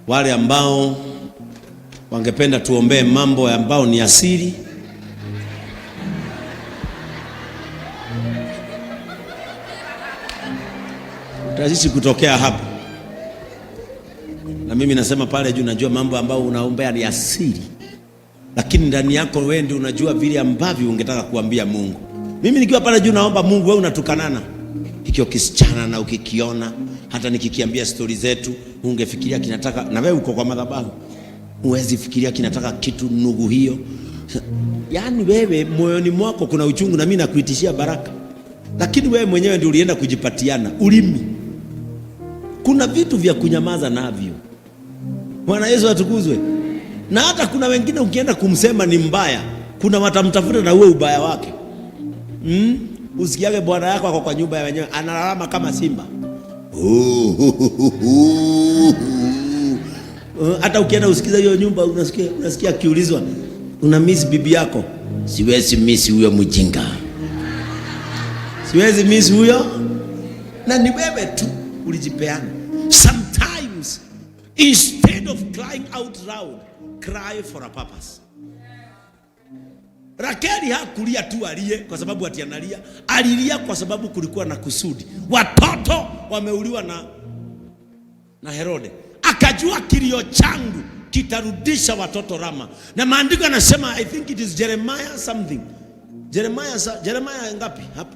Wale ambao wangependa tuombee mambo ambao ni asili, utazidi kutokea hapa. Na mimi nasema pale juu, najua mambo ambayo unaombea ni asili, lakini ndani yako wewe ndio unajua vile ambavyo ungetaka kuambia Mungu. Mimi nikiwa pale juu naomba Mungu, wewe unatukanana hikyo kisichana, na ukikiona hata nikikiambia stori zetu ungefikiria kinataka, na wewe uko kwa madhabahu, huwezi fikiria kinataka kitu nugu hiyo. Yaani wewe moyoni mwako kuna uchungu, na mimi nakuitishia baraka, lakini wewe mwenyewe ndio ulienda kujipatiana ulimi. Kuna vitu vya kunyamaza navyo. Bwana Yesu atukuzwe. Na hata kuna wengine ukienda kumsema ni mbaya, kuna watamtafuta na uwe ubaya wake. Usikiage bwana yako ako kwa nyumba ya wenyewe analalama kama simba. Hata ukienda usikiza hiyo nyumba unasikia akiulizwa, una miss bibi yako? Siwezi miss huyo mjinga, siwezi miss huyo. Na ni wewe tu ulijipeana. Sometimes instead of crying out loud, cry for a purpose. Rakeli hakulia tu alie kwa sababu ati analia, alilia kwa sababu kulikuwa na kusudi. Watoto wameuliwa na Herode, akajua kilio changu kitarudisha watoto Rama. Na maandiko yanasema, I think it is Jeremiah something, Jeremiah ngapi hapo?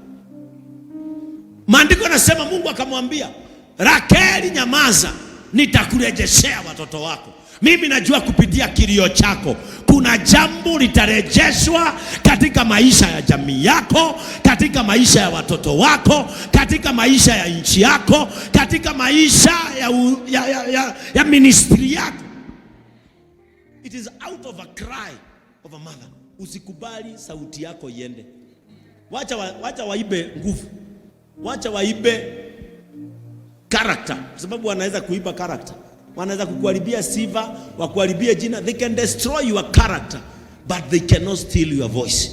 Maandiko yanasema Mungu akamwambia Rakeli, nyamaza, nitakurejeshea watoto wako. Mimi najua kupitia kilio chako kuna jambo litarejeshwa katika maisha ya jamii yako, katika maisha ya watoto wako, katika maisha ya nchi yako, katika maisha ya ministry yako. It is out of a cry of a mother. Usikubali sauti yako iende. Wacha waibe nguvu, wacha waibe character, kwa sababu wanaweza kuiba character. Wanaweza kukuharibia sifa, wakuharibie jina. They can destroy your character, but they cannot steal your voice.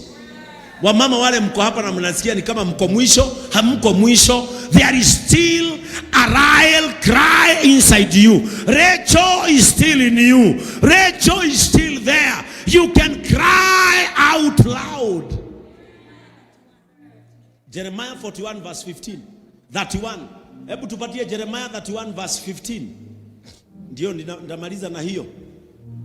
Wamama wale mko hapa na mnasikia ni kama mko mwisho, hamko mwisho. There is still a real cry inside you. Rachel is still in you. Rachel is still there. You can cry out loud. Jeremiah 41 verse 15. 31. Hebu tupatie Jeremiah 31 verse 15. Ndio ndamaliza na hiyo.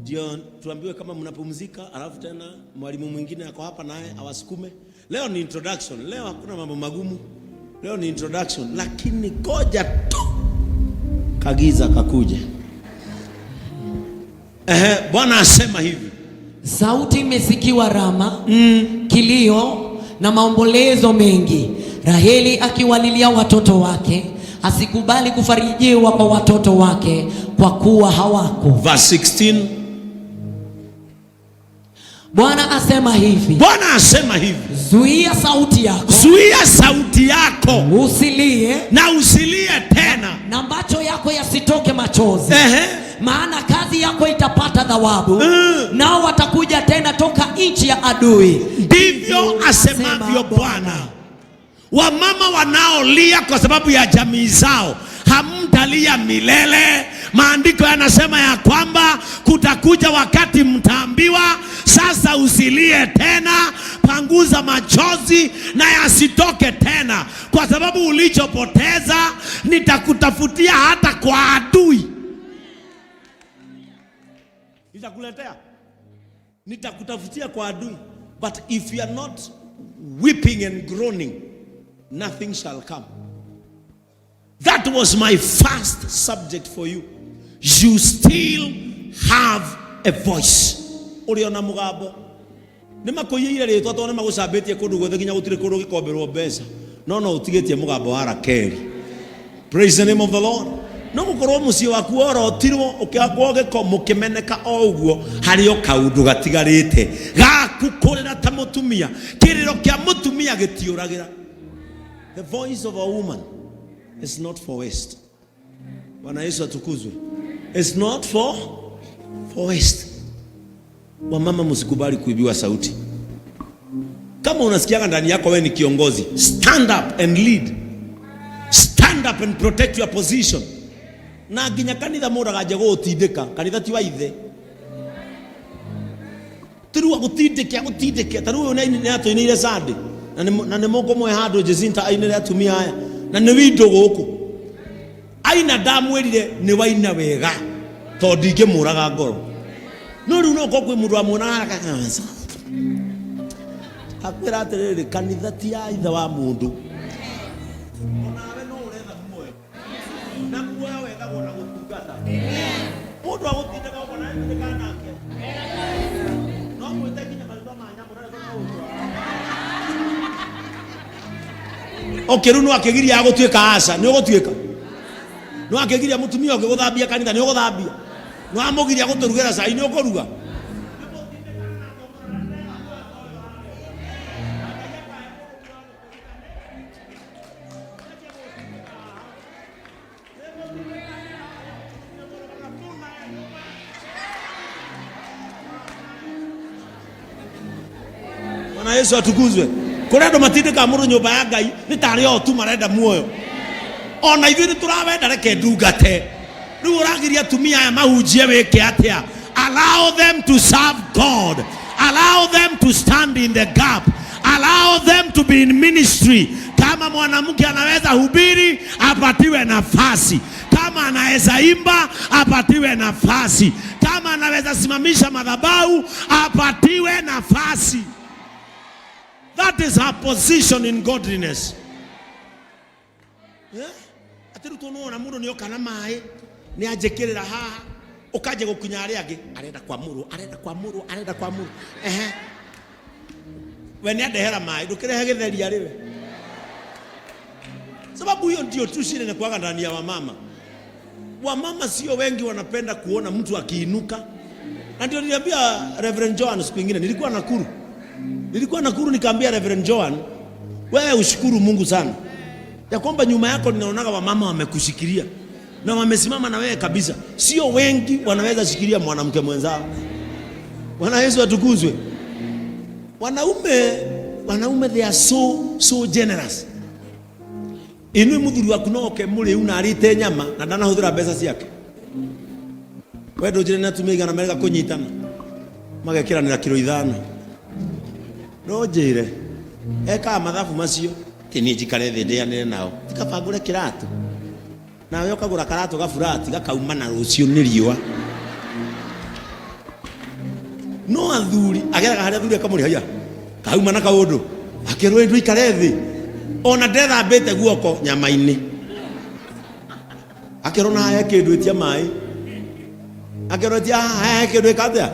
Ndio tuambiwe kama mnapumzika, alafu tena mwalimu mwingine ako hapa naye awasukume. Leo ni introduction. Leo hakuna mambo magumu. Leo ni introduction, lakini goja tu kagiza kakuje. Bwana asema hivi. Sauti imesikiwa Rama, kilio na maombolezo mengi, Raheli akiwalilia watoto wake, asikubali kufarijiwa kwa watoto wake kwa kuwa hawako. Verse 16. Bwana asema hivi. Bwana asema hivi. Zuia sauti yako. Zuia sauti yako. Usilie. Na usilie tena. Na macho yako yasitoke machozi. Maana kazi yako itapata thawabu. Nao watakuja tena toka nchi ya adui. Ndivyo asemavyo Bwana. Wamama wanaolia kwa sababu ya jamii zao, hamtalia milele. Maandiko yanasema ya kwamba kutakuja wakati mtaambiwa sasa usilie tena, panguza machozi na yasitoke tena, kwa sababu ulichopoteza nitakutafutia hata kwa adui. Nitakuletea, nitakutafutia kwa adui. But if you are not weeping and groaning, nothing shall come. That was my first subject for you. You still have a voice. Uri ona mugambo. Nĩ makũiyĩire rĩtwa tondũ nĩ magũcambĩtie kũndũ guothe nginya gũtirĩ kũndũ gĩkomberwo mbeca. No no ũtigĩtie mũgambo wa Rakeli. Praise the name of the Lord. No gũkorwo mũciĩ waku worotirwo ũkĩhakwo gĩko mũkĩmeneka o ũguo, harĩ o kaũndũ gatigarĩte gaku kũrĩra ta mũtumia. Kĩrĩro kĩa mũtumia gĩtiũragĩra. The voice of a woman is not for waste. Bwana Yesu atukuzwe. It's not for waste. Wamama msikubali kuibiwa sauti. Kama unasikiaga ndani yako wewe ni kiongozi, stand up and lead. Stand up and protect your position. Na nginya kanitha mũndũ akanjia gũgũtindĩka, kanitha ti wa ithe. Ti rĩu agũtindĩke agũtindĩke. Ta rĩu ũyũ nĩ atũinĩire Sunday na nĩ mũkũmũhe handũ Jacinta ainĩre atumia aya na nĩ windũ gũkũ. Aina ndamwĩrire nĩ waina wega tondũ ndingĩmũraga ngoro. No rĩu no ũkorwo kwĩ mũndũ wamuonaga akwĩra atĩrĩrĩ, kanitha ti ya ithe wa mũndũ. Onawe no ũretha muoyo. Na muoyo wethagwo na gũtungata. Mũndũ agũtindĩka ũguo nawe tindĩka nake. No mwĩte nginya marĩtwa ma nyamũ na nĩguo no ũtwara. Okay, rĩu no akĩgiria agũtuĩka aca, nĩ ũgũtuĩka. No akĩgiria mũtumia ũngĩ gũthambia kanitha, nĩ ũgũthambia. No amũgiria gũtũrugĩra cai, nĩ ũkũruga. Bwana Yesu atukuzwe. Kũrĩ andũ matindĩkaga mũndũ nyũmba ya Ngai nĩ tarĩ o tu marenda muoyo. Ona ithuĩ nĩ tũrawenda reke ndungate. Rĩu ũragiria atumia aya mahunjie wĩke atĩa? Allow them to serve God. Allow them to stand in the gap. Allow them to be in ministry. Kama mwanamke anaweza hubiri, apatiwe nafasi. Kama anaweza imba, apatiwe nafasi. Kama anaweza simamisha madhabahu, apatiwe nafasi. That is her position in godliness. Eh? Atĩ rĩu tũnona mũndũ nĩ oka na maĩ nĩ anjĩkĩrĩra haha ũkanjia gũkinya arĩa angĩ arenda kwamũrwo arenda kwamũrwo arenda kwamũrwo ehe we nĩ andehera maĩ ndũkĩrehe gĩtheri arĩ we sababu hiyo ndio tu shida inakuwaga ndani ya wamama wamama sio wengi wanapenda kuona mtu akiinuka na ndio niliambia Reverend Joan siku ingine nilikuwa Nakuru nilikuwa Nakuru nikaambia Reverend Joan wewe ushukuru Mungu sana ya kwamba nyuma yako ninaonaga wamama wamekushikilia na wamesimama na wewe kabisa. Sio wengi wanaweza shikilia mwanamke mwenzao. Bwana Yesu atukuzwe. Wanaume, wanaume they are so so generous. Inui muthuri waku no oke mũrĩu na arĩte nyama na ndanahũthĩra mbeca ciake. We ndũnjĩre nĩ atumia igana merega kũnyitana magekĩranĩra kiro ithano. No njĩre ekaga mathabu macio ti niĩ njikare thĩ ndĩanĩre nao ti kaba ngũre kĩratũ nawe ũkagũra karatũ gaburati gakauma na rũciũ nĩ riũa no athuri ageraga harĩa athuri akamũrĩ haiya kauma na kaũndũ akĩrwo ĩ ndũikare thĩ ona ndethambĩte guoko nyama-inĩ akĩrwo na haya kĩndũ ĩtia maĩ akĩrwo ĩtia haya kĩndũ ĩka atĩa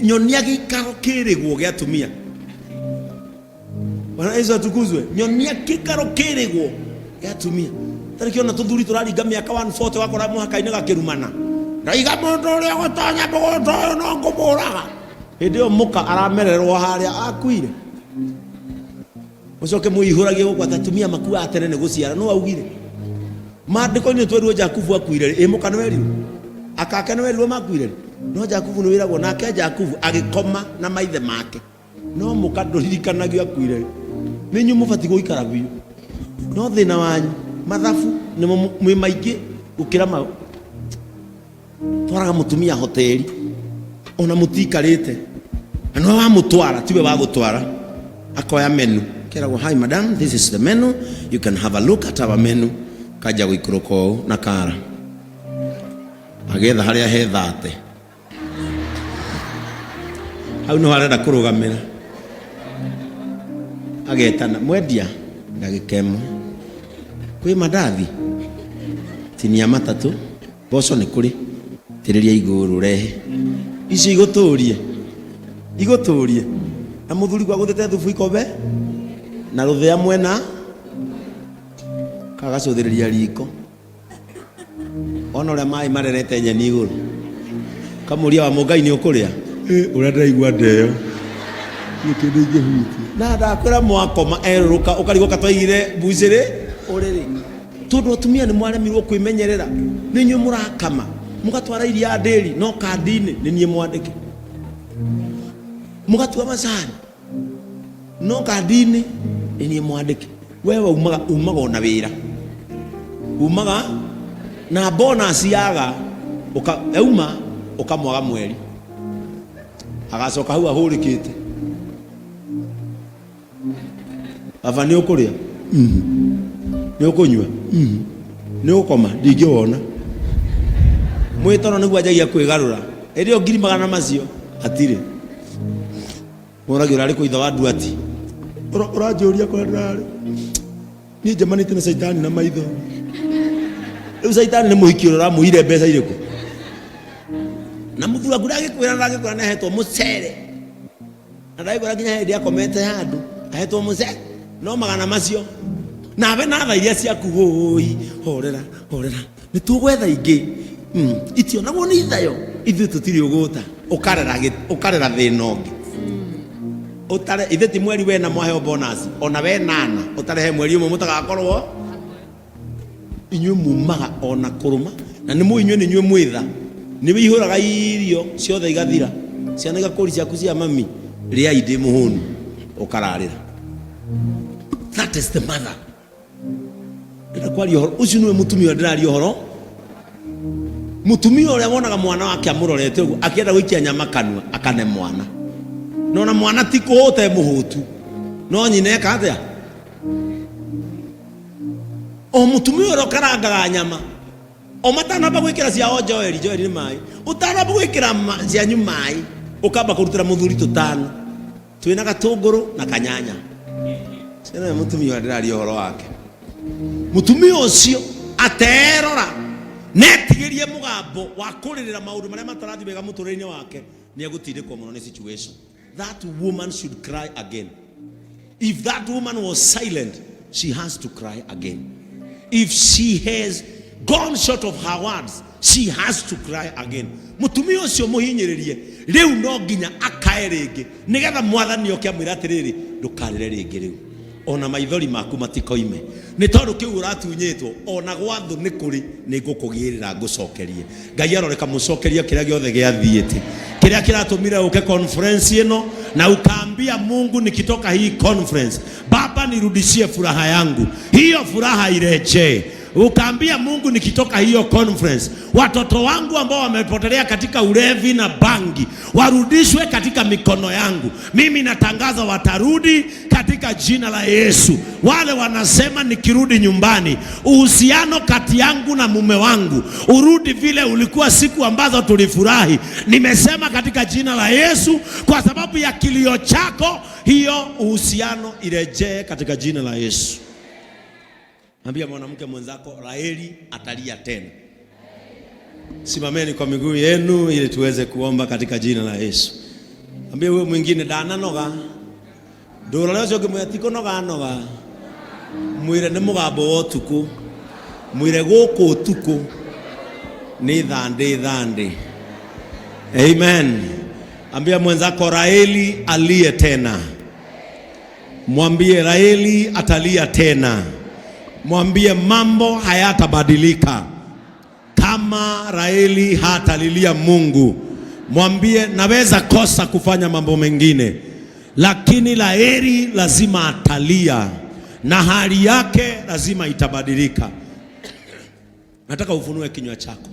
nyonia gĩikaro kĩrĩgwo gĩa atumia Bwana Yesu atukuzwe. Nyonia kikaro kirigwo gĩa atumia. Tarĩ kĩona tũthuri tũraringa mĩaka 140 wakora mũhaka-inĩ gakĩrumana. Ndaiga mũndũ ũrĩa ũgũtonya mũgũnda ũyũ no ngũmũraga. Hĩndĩ ĩyo mũka aramererwo harĩa akuire. Mũcoke mwĩihũragie gũkũ atĩ atumia makuaga tene nĩ gũciara. Nũ augire? Maandĩko-inĩ twerirwo Jakubu akuire rĩ? Ĩ mũka nĩ werirwo? Akake nĩ werirwo makuire rĩ? No Jakubu nĩ wĩragwo nake Jakubu agĩkoma na maithe make. No mũka ndũririkanagio akuire rĩ. Nĩ inyuĩ mũbatiĩ gũikara biũ. No thĩna wanyu mathabu nĩmo mwĩ maingĩ gũkĩra ma twaraga mũtumia hoteli ona mũtiikarĩte na nĩwe wamũtwara tiwe wa gũtwara akoya menu keragwo hi madam this is the menu you can have a look at our menu kanjia gũikũrũka ũũ na kara agetha harĩa hethate hau niho arenda kũrũgamĩra agetana mwendia ndagĩka ĩmwe kwĩ mandathi tinia matatũ mboco nĩ kũrĩ tĩrĩria igũrũ rehe icio igũtũrie igũtũrie na mũthuri kwa gũthĩte thubu ikombe na rũthĩa mwena kagacũthĩrĩria riko ona ũrĩa maĩ marerete nyeni igũrũ kamũria wa mũngai nĩ ũkũrĩa ũrĩa ndĩraigua ndeyo nĩ kĩndũ ingĩhutia na ndakwĩra mwakoma erũrũka ũkarigwo katwaigire mbucĩrĩ ũrĩrĩ tondũ atumia nĩ mwaremirwo kwĩmenyerera nĩ inyuĩ mũrakama mũgatwara iria ndĩri no kandi-inĩ nĩ niĩ mwandĩke mũgatua macani no kandi-inĩ nĩ niĩ mwandĩke wewe umaga umaga ona wĩra umaga. Na bonus yaga yauma ukamwaga mweri agacoka hau ahũrĩkĩte. Baba nĩ ũkũrĩa? Nĩ ũkũnyua? Nĩ ũgũkoma? Ndingĩwona. Mwĩtoro nĩguo anjagia kwĩgarũra. Ĩrĩ ĩyo ngiri magana macio hatirĩ. Mũragĩ ũrarĩ kũ ithe wa nduati? Ũranjũria kũrĩa ndĩrarĩ. Niĩ njemanĩtie na caitani na maitho. Rĩu caitani nĩ mũhiki ũrĩa ũramũire mbeca irĩkũ? Na mũthuri waku ndagĩkwĩra ndagĩkwĩra nĩ ahetwo mũcere. Na ndagĩkwĩra nginya hĩndĩ akomete handũ ahetwo mũcere. No magana macio. Nawe na tha iria ciaku wũi horera horera. Nĩ tũgwetha ingĩ. Itionagwo nĩ ithayo. Ithuĩ tũtirĩ ũgũta. Ũkarera thĩna ũngĩ. Ũtare ithe ti mweri wena mwaheo bonus ona we nana ũtarehe mweri ũmwe mũtagakorwo inyuĩ mumaga ona kũrũma na nĩ mũĩ inyuĩ nĩ inyuĩ mwĩtha nĩ wĩihũraga irio ciothe igathira ciana igakũri ciaku cia mami rĩai ndĩ mũhũnu ũkararĩra. That is the mother. Ndĩrenda kwaria ũhoro ũcio nĩwe mũtumia ũrĩa ndĩraria ũhoro mũtumia ũrĩa wonaga mwana wake amũrorete ũguo akĩenda gũikia nyama kanua akane mwana nona mwana ti kũhũta e mũhũtu no nyina eka atĩa o mũtumia ũrĩa ũkarangaga nyama o matanamba gwĩkĩra ciao Joeli Joeli nĩ maĩ ũtanamba gwĩkĩra cianyu maĩ ũkamba kũrutĩra mũthuri tũtano twĩna gatũngũrũ na kanyanya. Ciana nĩ mũtumia ũrĩa ndĩraria ũhoro wake. Mũtumia ũcio aterora netigĩrie mũgambo wa kũrĩrĩra maũndũ marĩa matarathiĩ wega mũtũrĩre-inĩ wake nĩ egũtindĩkwo mũno nĩ situation. That woman should cry again. If that woman was silent, she has to cry again. If she has gone short of her words, she has to cry again. Mũtumia ũcio mũhinyĩrĩrie rĩu no nginya akae rĩngĩ nĩgetha mwathani oke amwĩre atĩrĩrĩ, ndũkarĩre rĩngĩ rĩu, ona maithori maku matikoime, nĩ tondũ kĩu ũratunyĩtwo ona gwa thũ nĩ kũrĩ, nĩ ngũkũgĩrĩra ngũcokerie. Ngai aroreka mũcokerie kĩrĩa gĩothe gĩathiĩte, kĩrĩa kĩratũmire ũke conference ĩno na ukaambia Mungu, nikitoka hii conference Baba nirudishie furaha yangu, hiyo furaha irejee. Ukaambia Mungu, nikitoka hiyo conference watoto wangu ambao wamepotelea katika ulevi na bangi warudishwe katika mikono yangu. Mimi natangaza watarudi katika jina la Yesu. Wale wanasema nikirudi nyumbani uhusiano kati yangu na mume wangu urudi vile ulikuwa siku ambazo tulifurahi, nimesema katika jina la Yesu, kwa sababu ya kilio chako, hiyo uhusiano irejee katika jina la Yesu. Ambia mwanamke mwenzako, Raheli atalia tena. Simameni kwa miguu yenu ili tuweze kuomba katika jina la Yesu. Ambia huyo mwingine ndananoga. Ndũrore ũcio ũngĩ mwĩre ti kũnoga noga. Mwĩre nĩ mũgambo wa ũtukũ. Mwĩre gũkũ ũtukũ nĩ thandĩ thandĩ. Amen. Ambia mwenzako Raheli alie tena. Mwambie Raheli atalia tena. Mwambie mambo hayatabadilika kama Raheli hatalilia Mungu. Mwambie naweza kosa kufanya mambo mengine, lakini Raheli lazima atalia na hali yake lazima itabadilika. Nataka ufunue kinywa chako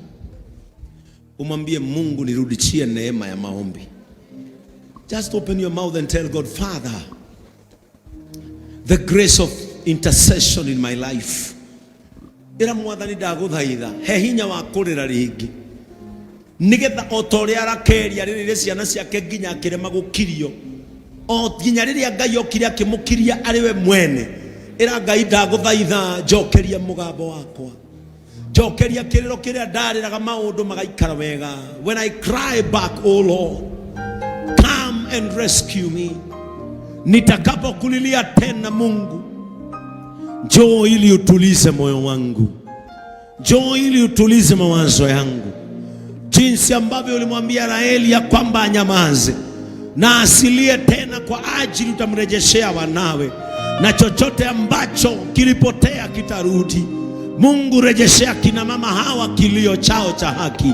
umwambie Mungu, nirudishie neema ya maombi. Just open your mouth and tell God, Father, the grace of intercession in my life. Ĩra mwathani ndagũthaitha he hinya wa kũrĩra rĩngĩ, nĩgetha o ta ũrĩa Rakeli arĩrĩire ciana ciake nginya akĩrema gũkirio, o nginya rĩrĩa Ngai okire akĩmũkiria arĩ we mwene. Ĩra Ngai ndagũthaitha njokeria mũgambo wakwa, njokeria kĩrĩro kĩrĩa ndarĩraga maũndũ magaikara wega. When I cry back, O Lord, come and rescue me. Nitakapokulilia tena Mungu, njoo ili utulize moyo wangu, njoo ili utulize mawazo yangu. Jinsi ambavyo ulimwambia Raheli ya kwamba anyamaze na asilie tena, kwa ajili utamrejeshea wanawe, na chochote ambacho kilipotea kitarudi. Mungu, rejeshea kina mama hawa kilio chao cha haki.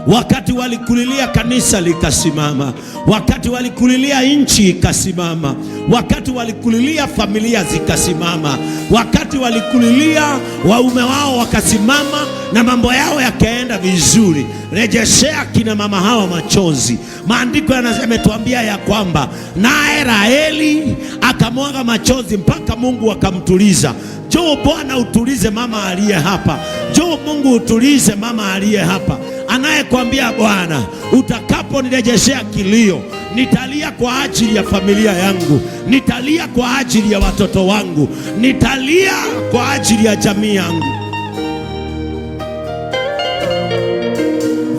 Wakati walikulilia kanisa likasimama, wakati walikulilia nchi ikasimama, wakati walikulilia familia zikasimama, wakati walikulilia waume wao wakasimama na mambo yao yakaenda vizuri. Rejeshea kina mama hawa machozi. Maandiko yametuambia ya kwamba naye Raheli akamwaga machozi mpaka Mungu akamtuliza. Njoo Bwana utulize mama aliye hapa. Njoo Mungu utulize mama aliye hapa, anayekwambia Bwana, utakaponirejeshea kilio, nitalia kwa ajili ya familia yangu, nitalia kwa ajili ya watoto wangu, nitalia kwa ajili ya jamii yangu.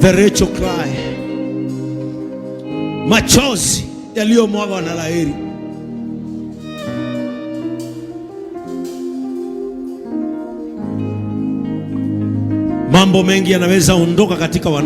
The Rachel cry, machozi yaliyomwagwa na Raheli. Mambo mengi yanaweza ondoka katika wana